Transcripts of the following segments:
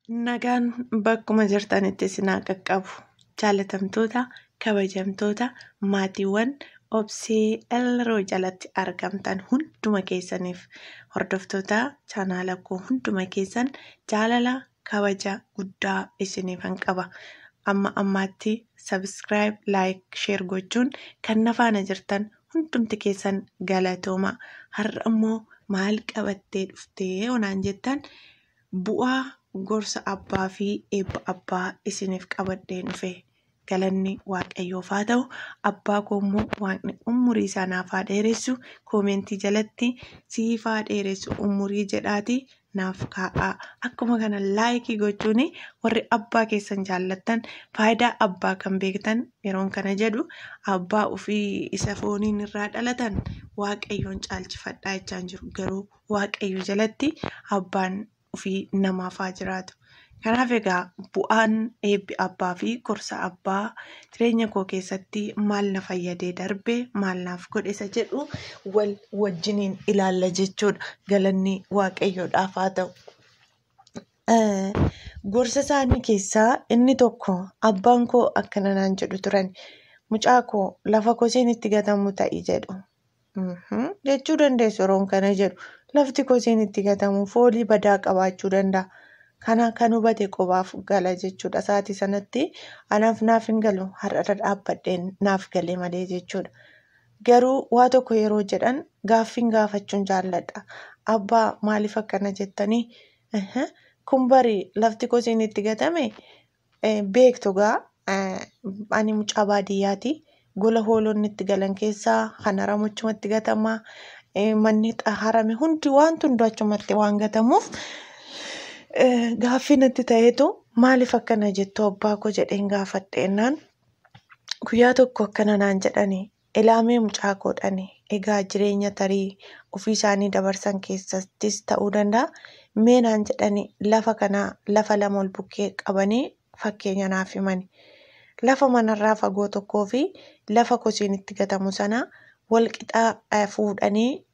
Nagaan bakkuma jirtanitti isin haa qaqqabu. Jaalatamtoota, kabajamtoota, maatiiwwan Obsee Elroo jalatti argamtan hunduma keessaniif hordoftoota chaanaala koo hunduma keessan jaalala kabaja guddaa isiniifan qaba. Amma ammaatti subscribe, like, share gochuun kan na faana jirtan hundumti keessan galatooma. Har'a immoo maal qabattee dhuftee onaan jettan bu'aa gorsa abbaa fi eebba abbaa isiniif qabadheen dhufe. Galanni Waaqayyoof haa ta'u. Abbaa koo immoo Waaqni umurii isaa naaf haa dheeressu. Koomentii jalatti siif haa dheeressu umurii jedhaati naaf kaa'aa. Akkuma kana laayikii gochuun warri abbaa keessan jaallattan faayidaa abbaa kan beektan yeroon kana jedhu abbaa ofii isa fooniin irraa dhalatan Waaqayyoon caalchifadhaa jechaan jiru. Garuu Waaqayyo jalatti abbaan ofii namaaf haa jiraatu. Kanaaf egaa bu'aan eebbi abbaa fi gorsa abbaa jireenya koo keessatti maal na fayyadee darbe maal naaf godhe isa jedhu wal wajjiniin ilaalla jechuudha. Galanni Waaqayyoodhaaf haa ta'u. Gorsa isaanii keessaa inni tokko abbaan koo akkana naan jedhu turan. Mucaa koo lafa kosiin itti gatamu ta'i jedhu. Jechuu dandeessu yeroon kana jedhu. Lafti kosiin itti gatamu foolii badaa qabaachuu danda'a. Kana kan hubate qobaaf gala jechuudha. Sa'aatii sanatti anaaf naaf hin galu har'arra dhaabbadheen naaf galee malee jechuudha. Garuu waa tokko yeroo jedhan gaaffiin gaafachuun jaalladha. Abbaa maaliif akkana jettanii? Kun bari lafti kosiin itti gatame beektu gaa ani mucaa baadiyyaati. Gola hoolonni itti galan keessaa kan haramu achumatti gatama. Manni harame hundi wanti hundi achumatti waan gatamuuf gaaffii natti ta'eetu maaliif akkana jettu abbaa koo jedheen gaafadheennaan guyyaa tokko akkana naan jedhani ilaamee mucaa koodhani egaa jireenya tarii ofii isaanii dabarsan keessattis ta'uu danda'a. Mee naan jedhani lafa kana lafa lama ol bukkee qabanii fakkeenya naaf himani. Lafa manarraa fagoo tokkoo fi lafa kosiin itti gatamu sana wal qixaa fuudhanii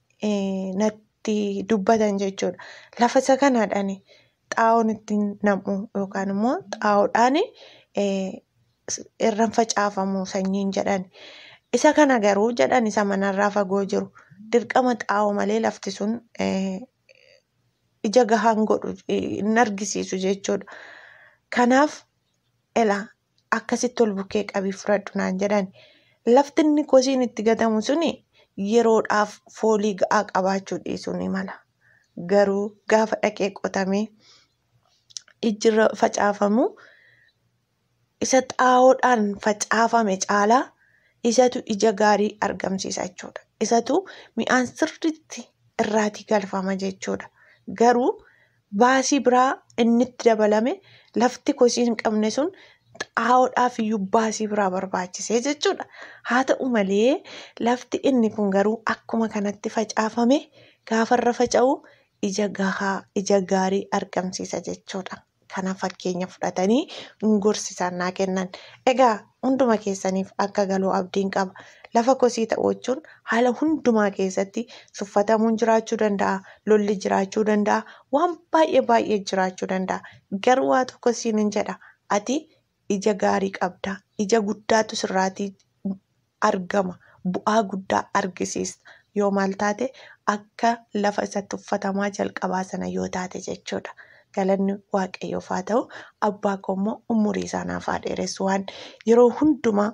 natti dubbatan jechuudha. Lafa isa kanaadhaani xaa'oon ittiin nam'u yookaan immoo xaa'oodhaan irraan facaafamu sanyiin jedhan. Isa kana garuu jedhan isa manarraa fagoo jiru dirqama xaa'oo malee lafti sun ija gahaan godhu hin argisiisu jechuudha. Kanaaf ela akkasitti ol bukkee qabii fudhadhu naan jedhan. Lafti inni kosiin itti gatamu suni yeroodhaaf foolii ga'aa qabaachuu dhiisuu ni mala. Garuu gaafa dhaqee qotamee ijjirra facaafamu isa xaa'oodhaan facaafame caalaa isatu ija gaarii argamsiisa jechuudha. Isatu mi'aan sirriitti irraatii galfama jechuudha. Garuu baasii biraa inni itti dabalame lafti kosii hin qabne sun xaa'oodhaaf iyyuu baasii biraa barbaachisee jechuudha. Haa ta'u malee lafti inni kun garuu akkuma kanatti facaafame gaafarra faca'u ija gahaa ija gaarii argamsiisa jechuudha. Kana fakkeenya fudhatanii gorsi isaan naa kennan. Egaa hunduma keessaniif akka galuu abdiin qaba. Lafa kosii ta'uu jechuun haala hundumaa keessatti tuffatamuun jiraachuu danda'a, lolli jiraachuu danda'a, waan baay'ee baay'ee jiraachuu danda'a. Garuu waa tokko siin hin jedha. Ati ija gaarii qabda. Ija guddaatu sirraatii argama. Bu'aa guddaa argisiista. Yoo maal taate akka lafa isa tuffatamaa jalqabaa sana yoo taate jechuudha. Galanni Waaqayyoof haa ta'u. Abbaa koo immoo umurii isaa naaf haa dheeressu waan yeroo hundumaa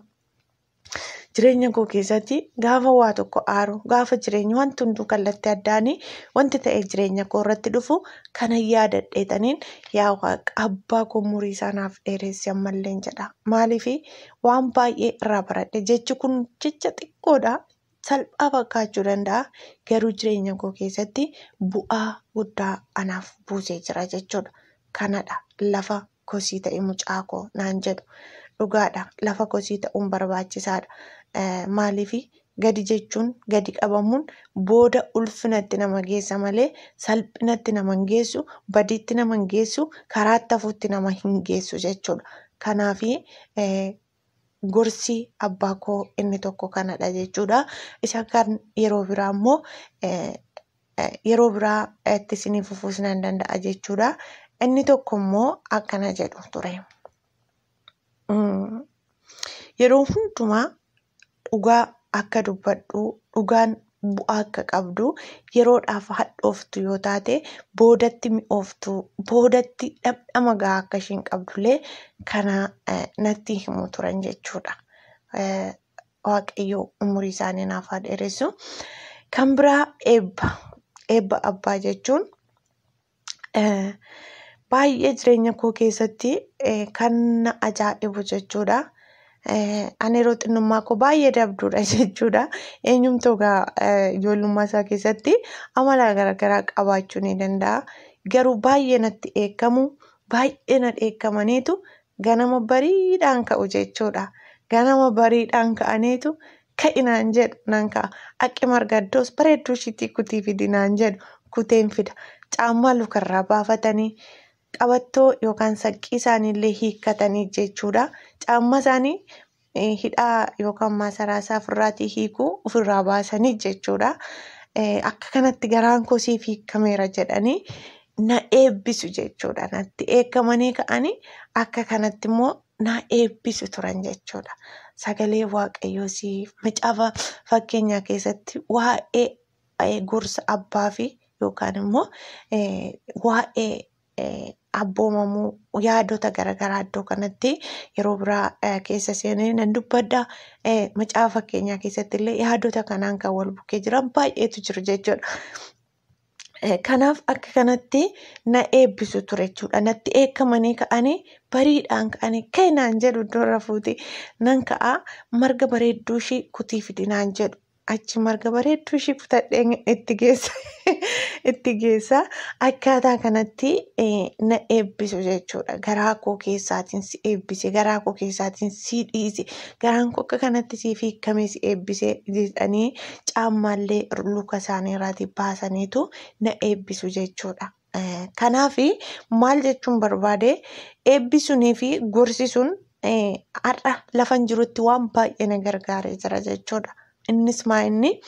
jireenya koo keessatti gaafa waa tokko aaru gaafa jireenya wanti hunduu kallattii addaanii wanti ta'e jireenya koo irratti dhufu kana yaadadheetaniin yaa Waaqa abbaa koo umurii isaa naaf dheeressi ammallee jedha. Maaliif waan baay'ee irraa baradhe jechi kun jecha xiqqoodha. Salphaa fakkaachuu danda'a. Garuu jireenya koo keessatti bu'aa guddaa anaaf buusee jira jechuudha. Kanadha lafa kosii ta'e mucaa koo naan jedhu. Dhugaadha lafa kosii ta'uun barbaachisaadha. Maaliif gadi jechuun gadi qabamuun booda ulfinatti nama geessa malee salphinatti nama hin geessu, badiitti nama hin geessu, karaatti hafuutti nama hin geessu jechuudha. Kanaafi gorsi abbaa koo inni tokko kanadha jechuudha. Isa kan yeroo biraa immoo yeroo biraa itti isiniif fufuus nan danda'a jechuudha. Inni tokko immoo akkana jedhu ture. Yeroo hundumaa dhugaa akka dubbadhu, dhugaan bu'aa akka qabdu, yeroodhaaf hadhooftu yoo taate boodatti mi'ooftu, boodatti dhamdhama gahaa akka isheen qabdullee kana natti himu turan jechuudha. Waaqayyo umurii isaanii naaf haa dheeressu. Kan biraa eebba. Eebba abbaa jechuun baay'ee jireenya koo keessatti kan na ajaa'ibu jechuudha. Ani yeroo xinnummaa koo baay'ee dabduudha jechuudha. Eenyumtuu egaa ijoollummaa isaa keessatti amala garaagaraa qabaachuu ni danda'a. Garuu baay'ee natti dheekkamu, baay'ee na dheekkamaniitu ganama bariidhaan ka'u jechuudha. Ganama bariidhaan ka'aniitu ka'i naan jedhu nan ka'a. Aqi marga iddoos bareedduu ishiitii kutii fidi naan jedhu kuteen fida. Caammaa lukarraa baafatanii qabattoo yookaan saqqii isaaniillee hiikkatanii jechuudha. Caammaa isaanii hidhaa yookaan maasaraa isaa ofirraatii hiikuu ofirraa baasanii jechuudha. Akka kanatti garaan koo siif hiikkameera jedhanii na eebbisu jechuudha. Natti eeggamanii ka'anii akka kanatti immoo na eebbisu turan jechuudha. Sagalee Waaqayyoo siif macaafa fakkeenyaa keessatti waa'ee gorsa abbaa fi yookaan immoo waa'ee abboomamuu yaadota garaagaraa iddoo kanatti yeroo biraa keessa seenee nan dubbadha. Macaafa fakkeenyaa keessatti illee yaadota kanaan kan wal bukkee jiran baay'eetu jiru jechuudha. Kanaaf akka kanatti na eebbisu ture jechuudha. Natti eeggamanii ka'anii bariidhaan ka'anii ka'i naan jedhu iddoo rafuuti. Nan ka'a marga bareedduu ishii kutii fidi naan jedhu. Achi marga bareedduu ishii kutadhee itti geessa. Akkaataa kanatti na eebbisu jechuudha. Garaa koo keessaatiin si eebbise, garaa koo keessaatiin si dhiise, garaan koo akka kanatti siif hiikkamee si eebbise jedhanii caammaallee luka isaanii irraatii baasaniitu na eebbisu jechuudha. Kanaaf maal jechuun barbaade eebbisunii fi gorsi sun har'a lafan jirutti waan baay'ee na gargaaree jira jechuudha. Innis maa inni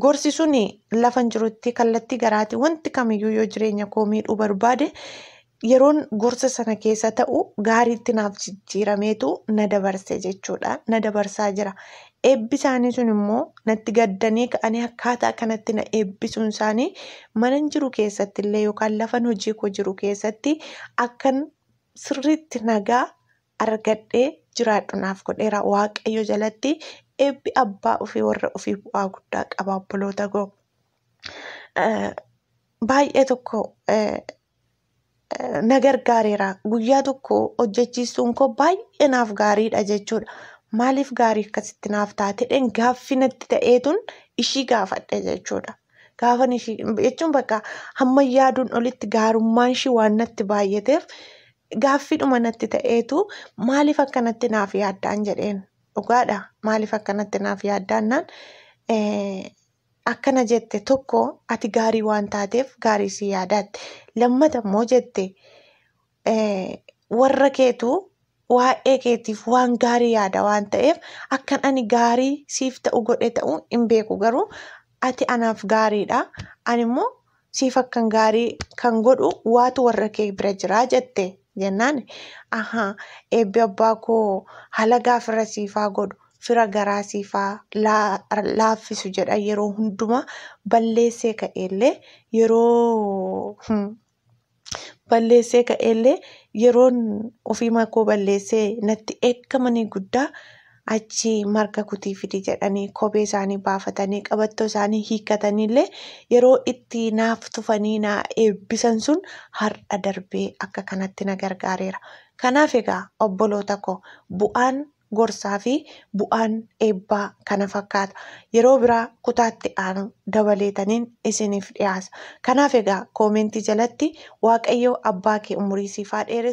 gorsi suni lafan jirutti kallattii garaatii wanti kamiyyuu yoo jireenya koo miidhuu barbaade yeroon gorsa sana keessa ta'u gaariitti naaf jijjiirameetu na dabarse jechuudha. Na dabarsaa jira. Eebbi isaanii sun immoo natti gaddanii ka'anii akkaataa kanatti na eebbisuun isaanii manan jiru keessatti illee yookaan lafan hojii koo jiru keessatti akkan sirriitti nagaa argadhee jiraadhu naaf godheera. Waaqayyo jalatti eebbi abbaa ofii warra ofii bu'aa guddaa qaba obboloota koo. Baay'ee tokko na gargaareera. Guyyaa tokko hojjechiistuun koo baay'ee naaf gaariidha jechuudha. Maaliif gaarii akkasitti naaf taate jedheen gaaffii natti ta'eetun ishii gaafadhe jechuudha. Gaafan ishii jechuun bakka hamma yaaduun olitti gaarummaan ishii waan natti baay'ateef gaaffiidhuma natti ta'eetu maaliif akkanatti naaf yaaddaan jedheen. Dhugaadha. Maaliif akkanatti naaf yaaddaannaan akkana jette tokko ati gaarii waan taateef gaarii si yaadatte. Lammata immoo jette warra keetu waa'ee keetiif waan gaarii yaada waan ta'eef akkan ani gaarii siif ta'u godhe ta'uu hin beeku garuu ati anaaf gaariidha. Ani immoo siif akkan gaarii kan godhu waatu warra kee bira jiraa jette. Jennaan ahaa eebbi abbaa koo halagaa fira siifaa godhu fira garaa siifaa laaffisu jedha yeroo hundumaa balleessee ka'ellee yeroo balleessee ka'ellee yeroon ofii makoo balleessee natti eeggamanii guddaa achi marga kutii fidi jedhanii kophee isaanii baafatanii qabattoo isaanii hiikkataniillee yeroo itti naaf tufanii na eebbisan sun har'a darbee akka kanatti na gargaareera. Kanaaf egaa obboloota koo bu'aan gorsaa fi bu'aan eebbaa kana fakkaata. Yeroo biraa kutaatti aanu dabaleetaniin isiniif dhiyaasa. Kanaaf egaa koomentii jalatti Waaqayyo abbaa kee umurii siif haa dheeressu.